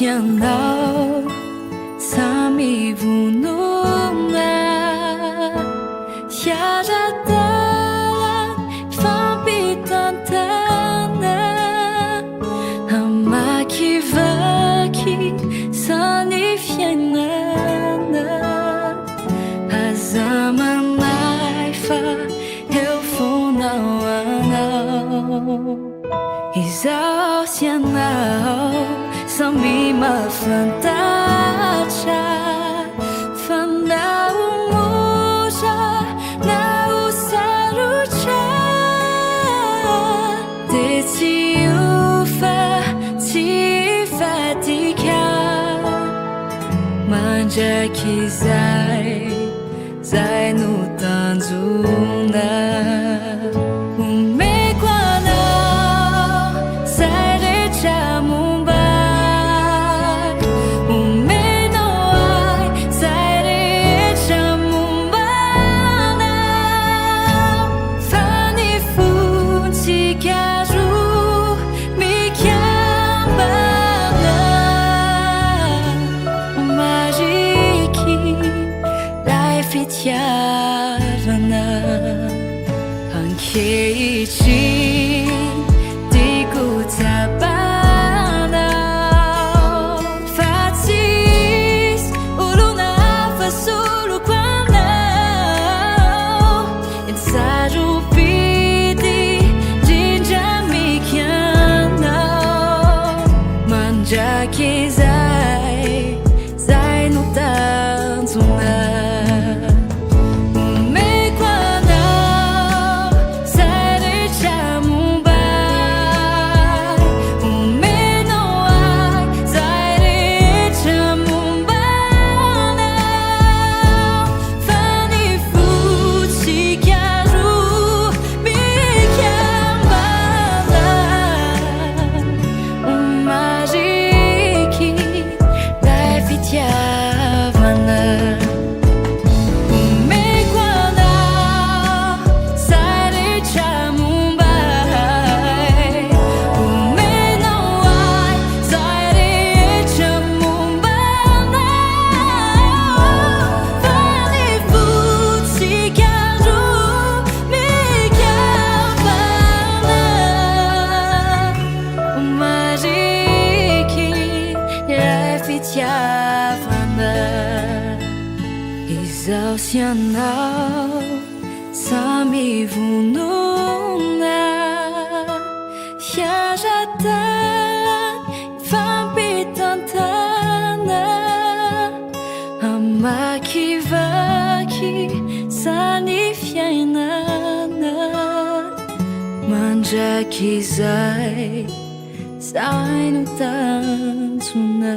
sy ianao samy vonona hiara-dalana hifampitantana hamakivaky izany fiainana. Aza manahy fa eo foana ho anao. Izaho sy ianao samy mahafantatra fa na ho mora na ho sarotra dia tsy hiova tsy hivadika mandrakizay zay no tanjona. Omeko anao zay rehetra momba ahy, omenao ahy zay rehetra momba anao, fa ny fontsika roa mikambana mariky lay fitiavana. Ankehitriny tiako tsapanao fa tsisy olona hafa soloko anao, sarobidy indrindra amiko ianao mandrakizay, zay no tanjona. Omeko anao zay rehetra momba ahy, omenao ahy zay rehetra momba anao, fa ny fontsika roa mikambana mariky lay fitiavana. Omeko anao zay rehetra momba ahy, omenao ahy zay rehetra momba anao, fa ny fontsika roa mikambana mariky lay fitiavana. Izaho sy ianao samy vonona hiara-dalana hifampitantana hamakivaky zany fiainana mandrakizay, zay no tanjona.